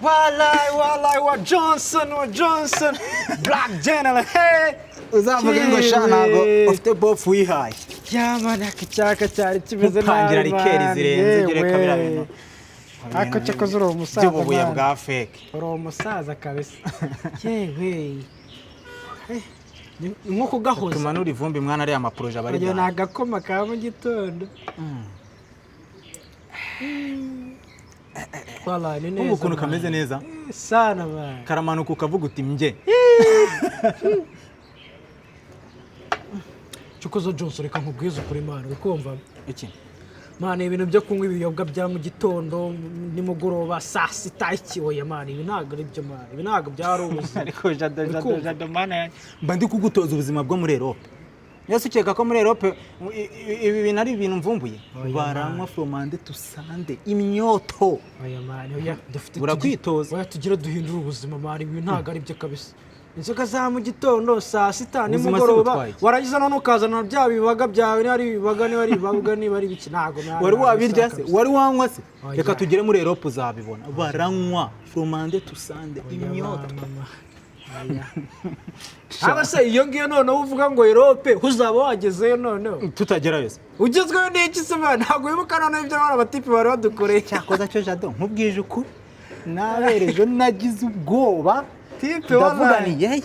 Walai, walai, wa Johnson, wa Johnson, Black General, hey! Uzavuge ngo sha, ntabwo ufite bofu wihaye. Yamana, icyaka cyari kimeze nabi. Ntupangira rikeri Man, zirenze, ujye ureka biriya yewe. bintu Ariko cyakoze uri umusaza, by'ububuye man. Bwa fake. Uri umusaza kabisa. Yewe. Eh, ni nko kugahoza. Tumanura ivumbi mwana, ariya maporoje aba ari Wagira ni danje. agakoma ka mu gitondo. Walai, ni Kumva neza. ukuntu Man. kameze neza. Eh, sana man. Karamanuka ukavuga uti mbye. Cyokoza Johnson, reka nkubwize ukuri man, uri kumva? Iki? Man, ibintu byo kunywa ibinyobwa bya mu gitondo, nimugoroba, saa sita, iki, oya man, ibi ntabwo ari byo man, ibi ntabwo byari ubuzima. Ariko Jado, Uri Jado, kumva? Jado, mana yanjye, mba ndi kugutoza ubuzima bwo muri Erope. Mbese ukeka ko muri Erope ibi bintu ari ibintu mvumbuye? Oya, Baranywa from Monday to Sunday, imyoto. Oya man, oya, dufite Burakwitoza. Oya, tugire duhindure ubuzima man, ibi ntabwo ari byo kabisa. Inzoga za mu gitondo, saa sita, Ubuzima se nimugoroba, butwaye iki? warangiza none ukazana bya bibaga byawe, niba ari ibibaga, niba ari ibibaga, niba ari ibiki, ntabwo man, Wari ntabwo wabirya bisa se? kabisa. Wari wanywa se? Oya. Reka tugere muri Erope uzabibona, baranywa from Monday to Sunday, Oya, imyoto. mama. Oya. Haba se iyo ngiyo noneho uvuga ngo Erope, uzaba wagezeyo noneho? Tutagerayo se? Ugezweho n'iki se man? Ntabwo wibuka noneho ibyo abana batipi bari badukoreye? Cyakoza cyo Jado, nkubwije ukuri, nabereje nagize ubwoba. Tipe, Ndavuga wallahi. ni yeye.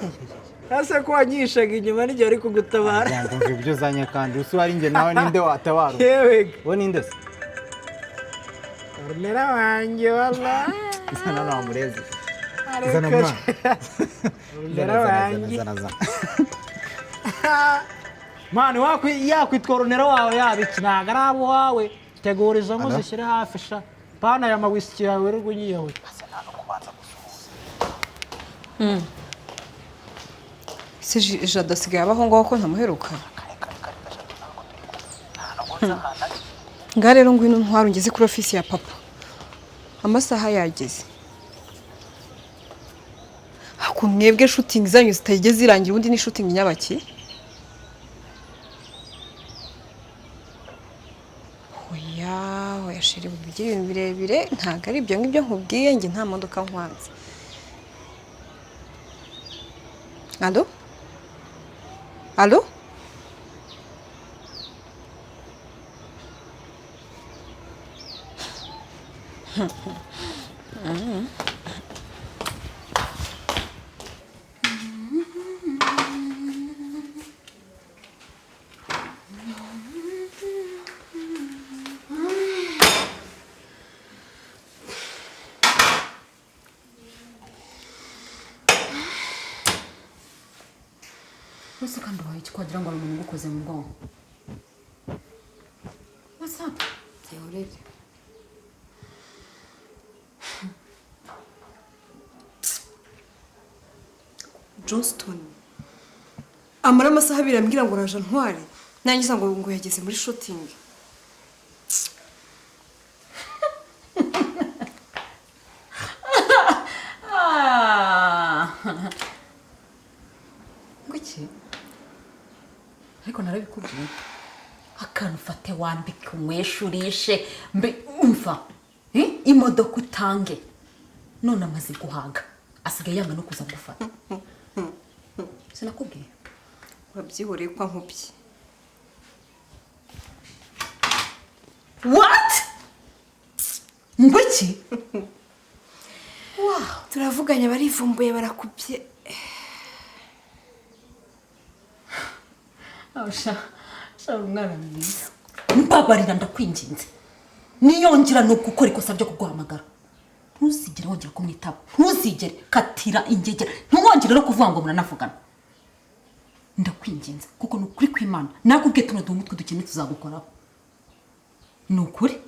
Ese ko wanyishaga inyuma n'igihe ari kugutabara? Ndumva ibyo uzanye kandi usi wari njye nawe, ninde watabara? Yewe. Wowe ninde se? Ornera wanjye, wallahi. Zana nawe murezi. Ariko Zana mwana. Ornera Zana, zana, wanjye. zana, zana. Man, yakwitwa ornera wawe, yaba iki, ntabwo ari abo wawe. Tegura izo nkwi zishyire hafi sha, pana aya mawisiki yawe wirirwa unyiyahuye. Ese Jado asigaye abaho ngaho ko ntamuheruka? Ngaha rero ngwino ntwara ungeze kuri ofisi ya papa, amasaha yageze. Ako mwebwe shooting zanyu zitageze zirangira, ubundi ni shooting nyabaki? Oya oya chéri, bigira ibintu birebire, ntabwo ari ibyo ngibyo nkubwiye. Njye nta modoka nkwanze. Allo? Allo? Wese kandi ubaye iki wagira ngo hari umuntu ugukoze mu bwonko? What's up? Byihorere. Johnston amara amasaha 2 ambwira ngo raje ntware, nangiza ngo yageze muri shooting. Ngwiki? Ariko narabikubwiye, akantu ufate wambike umweshurishe mbe umva imodoka utange, none amaze guhaga asigaye yanga no kuza gufata. Sinakubwiye? Wabyihoreye kwa nkubye. What? Ngwiki? Wow. Turavuganye barivumbuye barakubye. Sha, sha umwana mwiza. Mbabarira ndakwinginze. Niyongera no gukora ikosa ryo kuguhamagara. Ntuzigere wongera kumwitaba. Ntuzigere katira ingegera. Ntiwongere no kuvuga ngo muranavugana. Ndakwinginze kuko ni ukuri kw'Imana. Nakubwiye tuno duhungu tw'udukene tuzagukoraho. Ni ukuri.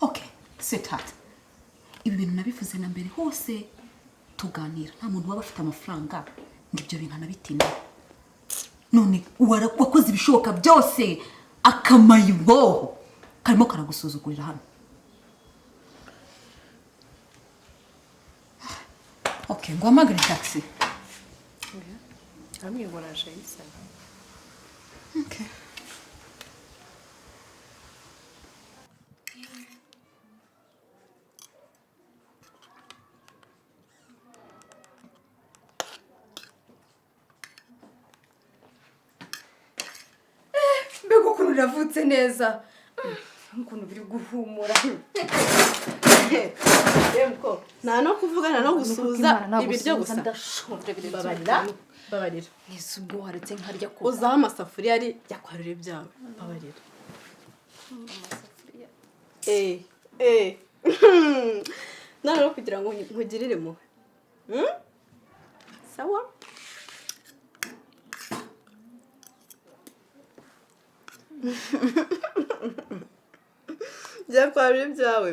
Okay, sweetheart. Ibi bintu nabivuze na mbere hose tuganira. Nta muntu waba afite amafaranga ngo ibyo bintu anabitinda. None wakoze ibishoboka byose akamayiboho karimo karagusuzugurira hano. Okay, nguhamagare taxi. Arambwira ngo raje yisana. Okay. Mbega ukuntu uravutse neza, ukuntu biri guhumura. Nta no kuvugana no gusuhuza ibiryo gusa. Babarira, babarira. Nese ubwo waretse nkarya ko uzaho amasafuriya ari jya kwarura ibyawe. Babarira. None no kugira ngo nkugirire impuhwe. Sawa? Jya kwarura ibyawe.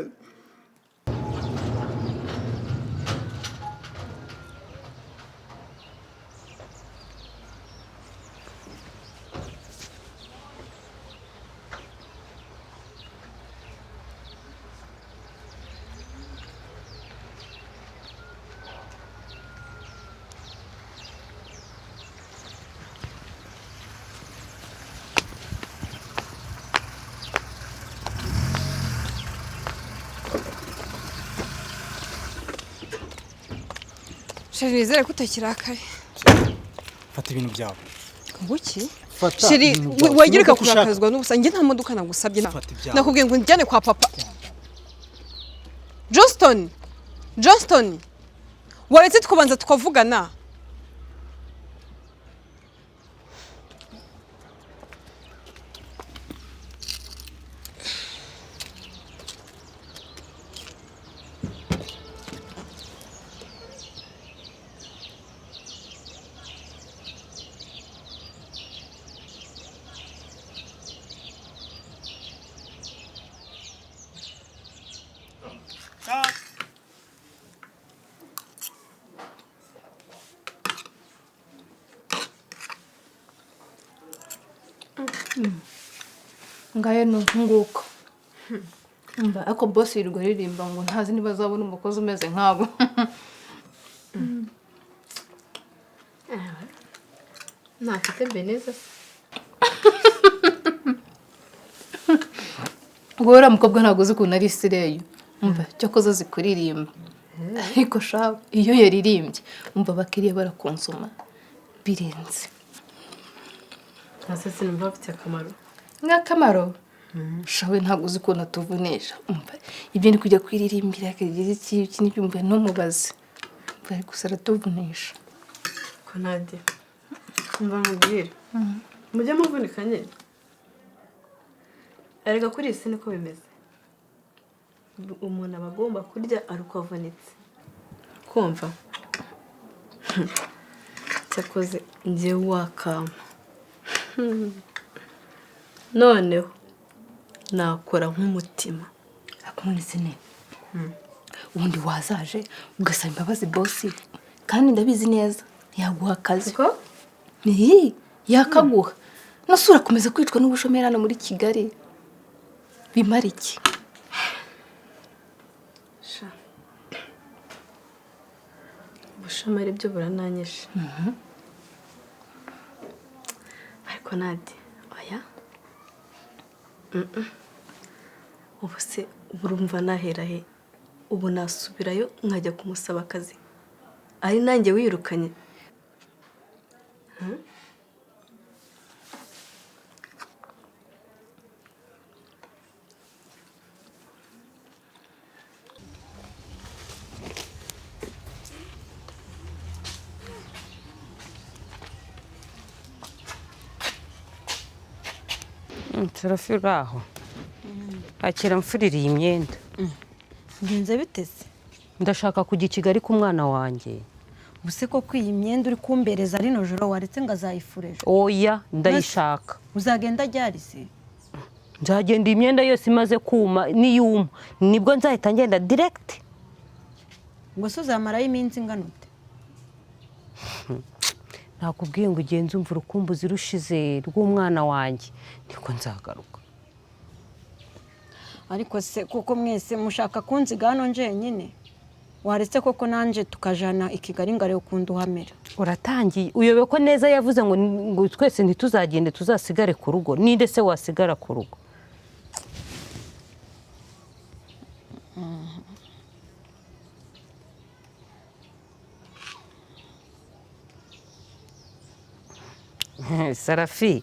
Sheri, nizere ko utakirakaye. Fata ibintu byawe. Nguki? Fata Sheri, ibintu byawe. wagira Imodoka ushaka. kurakazwa n'ubusa. Njye nta modoka nagusabye. Fata ibyawe. Nakubwiye ngo njyane kwa papa. Johnston, Johnston, waretse tukabanza tukavugana. Ngayo ni nguko. Umva ariko boss yirirwa aririmba ngo ntazi niba azabona umukozi umeze nk'abo. Ntafite Beneza se? Ubwo uriya mukobwa ntabwo uzi ukuntu ari isireyo. Umva cyakoze azi kuririmba. Ariko shawe iyo yaririmbye umva abakiriya barakonsoma birenze. Ntase sinumva bafite akamaro. Nk'akamaro shawe, ntabwo uzi ukuntu atuvunisha. Umva, ibyo ni kujya kwiririmbira akagira iki iki n'ibyumva, ntumubaze. Umva, gusa aratuvunisha. Ko Nadia, umva nkubwire, mujye muvunika nyine. Erega kuri iyi si niko bimeze, umuntu aba agomba kurya ari uko avunitse. Kumva cyakoze njye wakampa noneho nakora nk'umutima. Ariko none se ne ubundi wazaje ugasaba imbabazi boss, kandi ndabizi neza yaguha akazi. Ko Ni yakaguha, nose urakomeza kwicwa n'ubushomeri hano muri Kigali, bimara iki? Sha, ubushomeri byo burananyishe, ariko Nadia, oya. Ubu se urumva nahera he? Ubu nasubirayo nkajya kumusaba akazi ari nanjye wirukanye? Turafi, uraho? Akira mfuririye imyenda. Ngenze biteze. Ndashaka kujya i Kigali ku mwana wanjye. Ubuse koko iyi myenda uri kumbereza rino joro, waretse ngo azayifure ejo? Oya, ndayishaka. Uzagenda ryari se? Nzagenda iyi myenda yose imaze kuma. Niyuma nibwo nzahita ngenda direct. Ngo se uzamarayo iminsi ingana ute? Nakubwiye ngo ugenze umva urukumbuzi rushize rw'umwana wanjye, nibwo nzagaruka. Ariko se kuko mwese mushaka kunziga hano njyenyine, waretse koko nanjye tukajana i Kigali ngareba ukuntu uhamera? Uratangiye. Uyobe ko neza yavuze ngo twese ntituzagende, tuzasigare ku rugo. Ninde se wasigara ku rugo? Sarafi,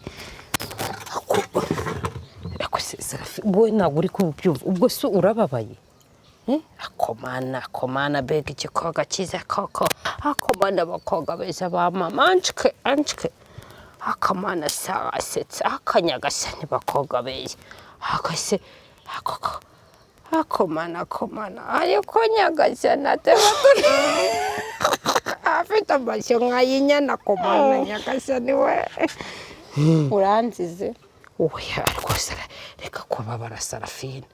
ako se Sarafi, wowe ntabwo uri kubyumva. Ubwo se urababaye? Eh? Akomana, akomana, bega igikoga cyiza koko! Akomana, abakobwa beza ba mama, anshike anshike! Akamana sarasetse, akanyagasani, bakobwa beza! Akase akoko, akomana, akomana, ariko nyagasani atema afite amashyo nk'ay'inyana! Akomana, nyagasani we! Uranzize. Oya rwose, reka kubabara Sarafina.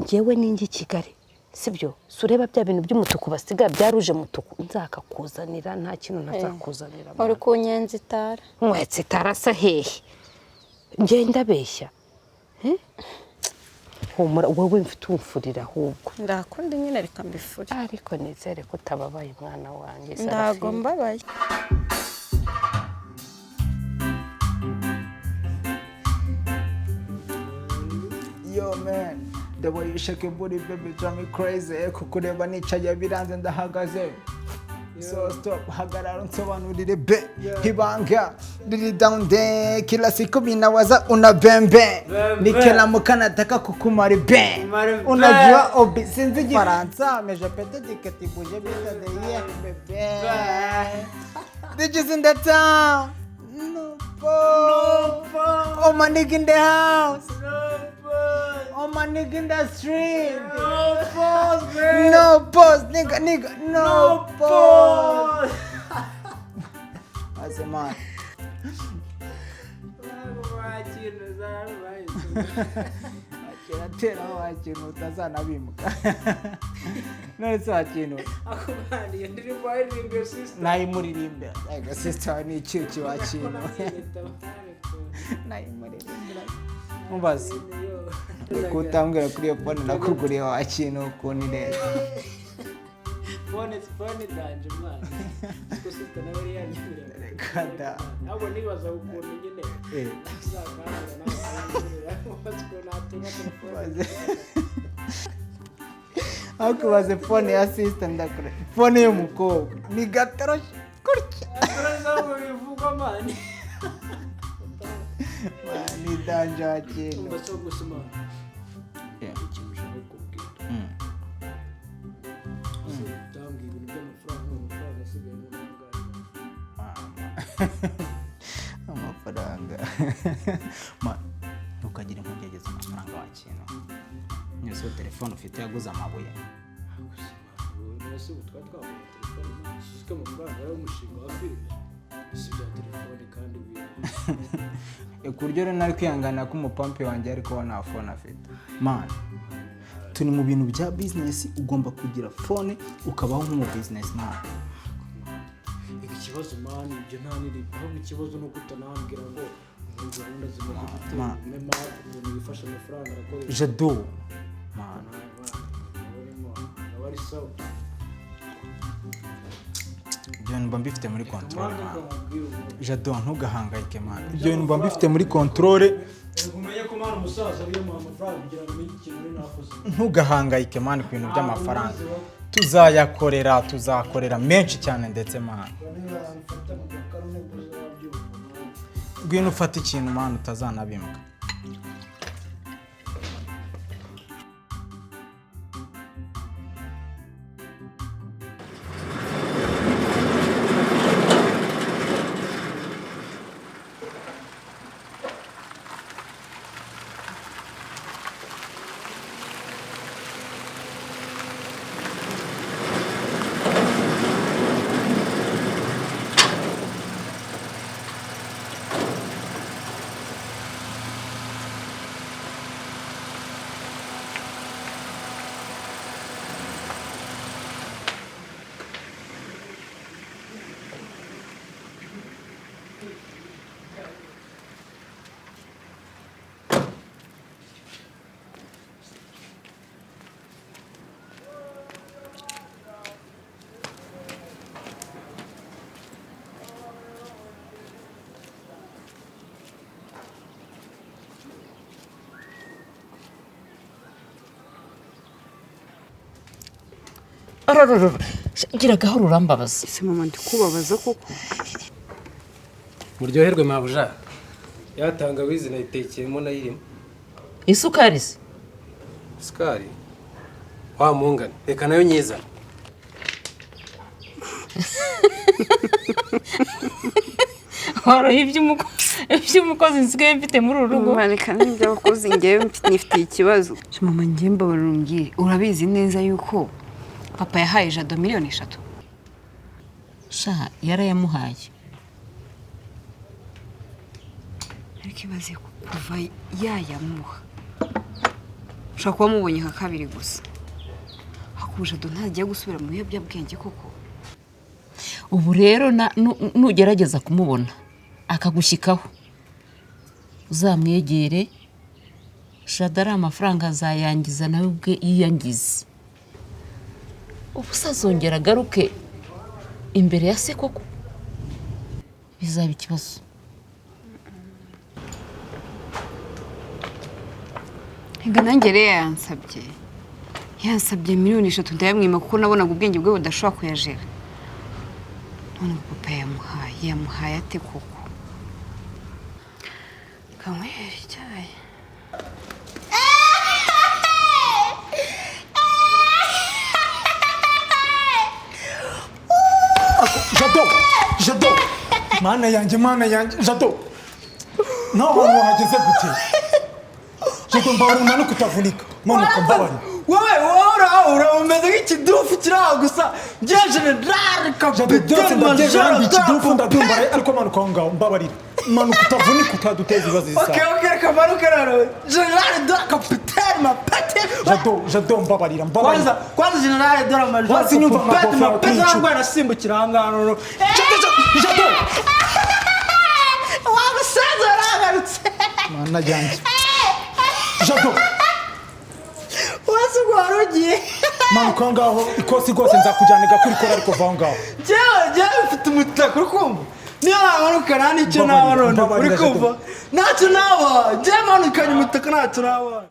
Ngewe ninjye i Kigali, sibyo? Si ureba bya bintu by'umutuku basiga bya rouge mutuku, nzakakuzanira. Nta kintu ntazakuzanira. Uri kunyenza itara. Mwetse itarasa hehe? Ngenda beshya? Eh? Humura wowe, mfite umfurira ahubwo. Ndakunda nyine, reka mbifure. Ariko nizere ko utababaye, mwana wanjye Ntago Sarafina. mbabaye. Yo man, the way you shake your booty, baby, drive me crazy. Kukureba nicaye biranze, ndahagaze. So stop, hagarara unsobanurire be ibanga riri down there. Kila siku minawaza una bembe, nikilamuka nataka kukumara be. Unajua obi sinzi Igifaransa, mais je peux te dire que tu bouges vite derrière, bébé. Bitches in the town. No pause. Oh my nigga in the house. Oh my nigga in the street. No pause, man. No pause, nigga, nigga. No, pause. Ase man. Kiratera wakintu utazanabimuka. None se wakintu nayimuririmbira? Ega sister ni icyuki wakintu nayimuririmbira. Mubaze kutambwira kuri iyo phone nakuguriye wakintu ukuntu neza. Phone, phone danje mwana, siko sister nawe yari yanyemerera. Reka da. Ntabwo nibaza ukuntu nyine uzakangura nawe, ukuntu natunga telefone. Ariko ibaze phone ya sister, ndakure phone y'umukobwa ni gatoroshi gutya. Bivugwa, man. Man, ni danger kintu. Umva se gusa, man. Yeah. Ikintu ushaka kukubwira. Ese utambwira ibintu by'amafaranga, amafaranga asigaye mu bwanyu? Amafaranga, man, ntukagire impungenge z'amafaranga wa kintu. Mwese telefone ufite yaguze amabuye. Ese ubu twari twabonye telefone, suzi ko amafaranga ari umushinga wa filime, si ibya telefone kandi Ku buryo rero nari kwihangana ko umupampe wanjye ariko we nta phone afite. Man, turi mu bintu bya business, ugomba kugira phone ukabaho nk'umu businessman. Reka, ikibazo, man, ibyo nta niri, ahubwo ikibazo ni uko utanambwira ngo ubu gahunda zimaze gute? Man. Mema ukuntu yifashe amafaranga arakoresha. Jado, man. Aba ari sawa. Ibyo bintu mba mbifite muri control. Man, Man. reka nkubwire ubu. Jado, ntugahangayike, man, ibyo bintu mba mbifite muri control. Reka umenye ko, man, umusaza ariyo muha amafaranga kugira ngo umenye ikintu uri nakoze. Ntugahangayike, man, ku bintu by'amafaranga tuzayakorera, tuzakorera menshi cyane ndetse, man. Bamfata mu gakarune gusa wabyumva, man. Ngwino ufate ikintu, man, utazanabimbwa. Arararara, gira gahoro, urambabaza. Ese mama, ndi kubabaza koko? Muryoherwe mabuja, ya tangawizi nayitekeyemo nayirimo. Isukari se? Isukari wa mungane, reka nayo nyizana. Woroye iby'umukozi nsigaye mfite muri uru rugo. Reka n'iby'abakozi, ngewe nifitiye ikibazo. Mama, ngewe mbabarira umbwire, urabizi neza yuko papa yahaye Jado miliyoni 3? Sha, yarayamuhaye. Ariko ibaze ko kuva yayamuha ushobora kuba mubonye nka kabiri gusa. Ariko Jado ntagiye gusubira mu biyobyabwenge koko? Ubu rero nugerageza kumubona akagushyikaho, uzamwegere. Jado ari amafaranga azayangiza, nawe ubwe yiyangize. Ubu se azongera agaruke imbere ya se koko? Bizaba ikibazo. Reka nanjye rero yansabye miliyoni 3 ndayamwima kuko nabonaga ubwenge bwe budashobora kuyajera. None ngo papa yamuhaye ate koko? Kanywera icyayi. Jado, Jado, mana yanjye, mana yanjye, Jado, naho hantu wahageze gute? Jado, mbabarira, umanuke utavunika, manuka, mbabarira. Wowe wowe ura umeze nk'ikidufu kiri aho gusa, njye general. Jado, byose kapitene ndabyemera. majoro. Ndi ikidufu ndabyumva, ariko manuka aho ngaho, mbabarira, manuka utavunika, utaduteza ibibazo izi Okay. saha. Okay, reka manuke rero. General de capitaine mapete. Jado, Jado, mbabarira, mbabarira. Kwanza kwanza, general de la major. Wasi nyumva mapete amakofi yawe mapete kuri ntabwo arasimbukira aha ngaha noneho. Jado, Jado, Jado! Wa musaza yaragarutse. Mana yanjye, Jado! Wasi ubwo wari ugiye. Manuka aho ngaho, ikosi rwose nzakujyana igakurikora, ariko va aho ngaho. Njyewe mfite umutaka, uri kumva? Niyo namanuka nta n'icyo naba. Mbabarira, Noneho uri mbabarira, kumva, ntacyo naba. Njyewe manukanye umutaka, ntacyo naba.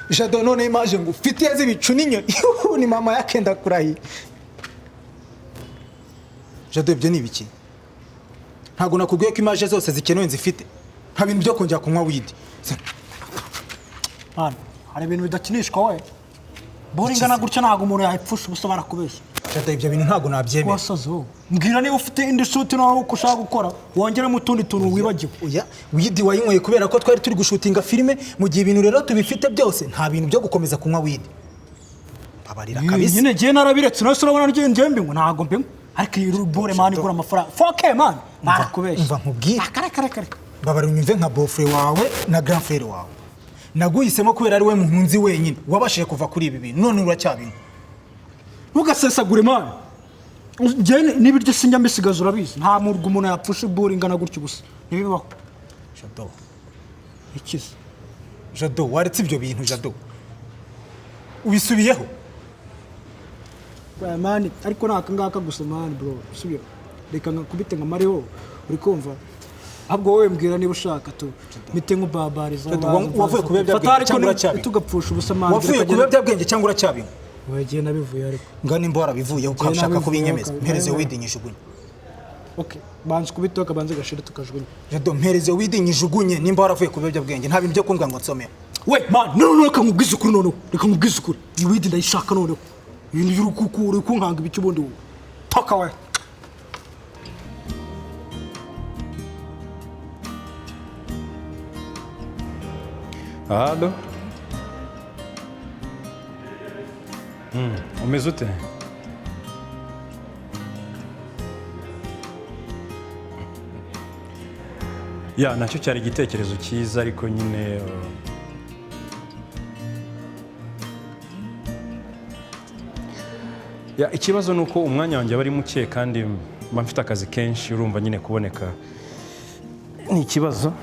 Jado, none image ngo ufitiye z'ibicu n'inyoni ni mama yake, ndakurahiye. Jado, ibyo ni ibiki? Ntabwo nakubwiye ko image zose zikenewe nzifite? Nta bintu byo kongera kunywa weed. Man, hari ibintu bidakinishwa we. Bora ingana gutya ntabwo umuntu yayipfusha ubusa, barakubeshya. Jado, ibyo bintu ntabwo nabyemera. Wasaze wowe. Mbwira niba ufite indi shoot nawe uko ushaka gukora, wongeremo utundi tuntu wibagiwe. Oya, weed wayinyweye kubera ko twari turi gushutinga filime. Mu gihe ibintu rero tubifite byose, nta bintu byo gukomeza kunywa weed. Babarira kabisa. Nyine njye narabiretse, nawe se urabona njye njye mbinywa? Ntabwo mbinywa. Ariko iyi bore man igura amafaranga. 4K man. Barakubeshya. Umva nkubwire. Kare kare kare. Babarira unyumve, nka beau-frère wawe na grand frère wawe. Naguhisemo kubera ari we muntu nzi wenyine wabashije kuva kuri ibi bintu, none uracyabinywa. Ntugasesagure man. Njye n'ibiryo sinjya mbisigaza, urabizi. Nta murwa umuntu yapfusha ibura ingana gutya ubusa. Ntibibaho. Jado. Ikize. Jado, waretse ibyo bintu? Jado, ubisubiyeho? Oya man, ariko ni aka ngaka gusa man bro. Sibyo? Reka nkakubite nka mariho. Uri kumva? Ahubwo wowe mbwira niba ushaka tu. Mite nk'ubabariza. Jado, wavuye ku biyobyabwenge cyangwa uracyabinywa? Tugapfusha ubusa man. Wavuye ku biyobyabwenge cyangwa uracyabinywa? Wagiye nabivuye ariko. Nga nimba warabivuyeho ukaba Njye ushaka nabivuyeho kubinyemeza, kabisa. mpereze weed nyijugunye. Okay, banza ukubite kabanze gashira tukajugunya. Jado, mpereze weed nyijugunye nimba waravuye ku biyobyabwenge. Nta bintu byo kumbwira ngo nsomeho. We man, no no, reka nkubwize ukuri noneho. Reka nkubwize ukuri. Iyi weed ndayishaka noneho. Ibintu by'urukuku uri kunkanga ibiki ubundi wowe. Toka we. Halo. Umeze ute? Ya, nacyo cyari igitekerezo cyiza, ariko nyine ya, ikibazo ni uko umwanya wanjye aba ari muke kandi mba mfite akazi kenshi, urumva nyine kuboneka ni ikibazo.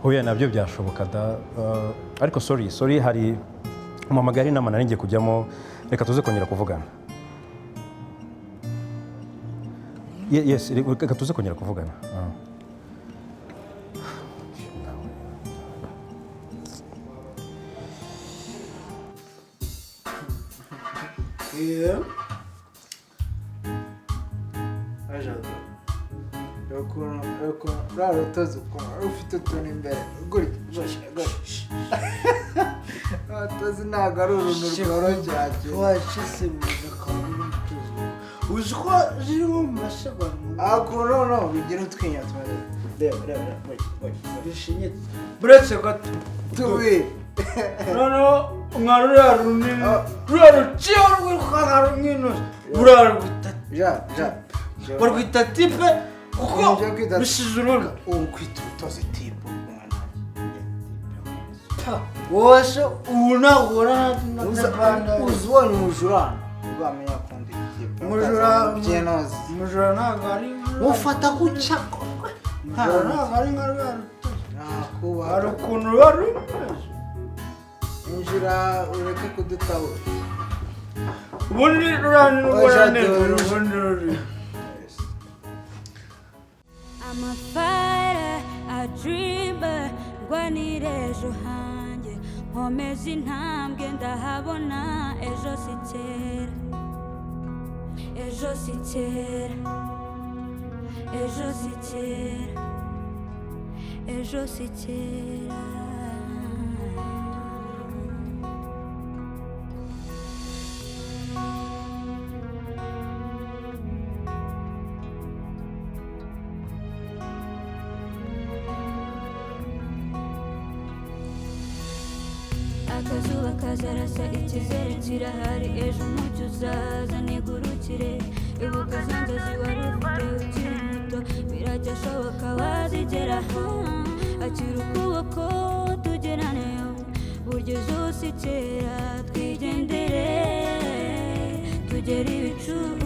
Oya, nabyo byashoboka da. Ariko sorry, sorry, hari umuhamagara inama nari ngiye kujyamo, reka tuze kongera kuvugana. Yes, reka tuze kongera kuvugana. Ah. Yeah. Jado. Ukuntu ruriya rutozi, ukuntu rufite utuntu imbere gutya gutya gutya. Urutozi ntabwo ari uruntu rworoshye. Washisemuza akabona urutozi, uzi ko ziri mu masegonda. Ukuntu noneho bigira utwinyo tumeze, reba reba reba gutya gutya. Bishinyitse buretse gato. Tubiri. Noneho nka ruriya runini, ruriya ruciye rwirukanka runini, ruriya rwita ja ja barwita tipe kuko bisize urundi. Ubu kwita urutozi tipe? Wowe se ubu ntabwo ubona? Uzi ubonye umujura urwamenya kundi tipe. Umujura. Byinoze. Umujura ntabwo ari ufata gutya. Umujura ntabwo ari nka ruriya rutozi. Nakuba. Hari ukuntu ruba rumeze. Injira ureke kudutabura. Ubundi ruriya ni rubona neza, ubundi ruri. I'm a fighter, a dreamer, ndwanira ejo hanjye, nkomeza intambwe ndahabona ejo si kera, ejo si kera, ejo si kera, ejo si kera. Akazuba kazarasa, icyizere kirahari, ejo umucyo uzaza nigurukire. Ibuka za nzozi wari ufite ukiri muto, biracyashoboka wazigeraho. Akira ukuboko tugeraneyo, burya ejo si kera, twigendere tugere ibicu.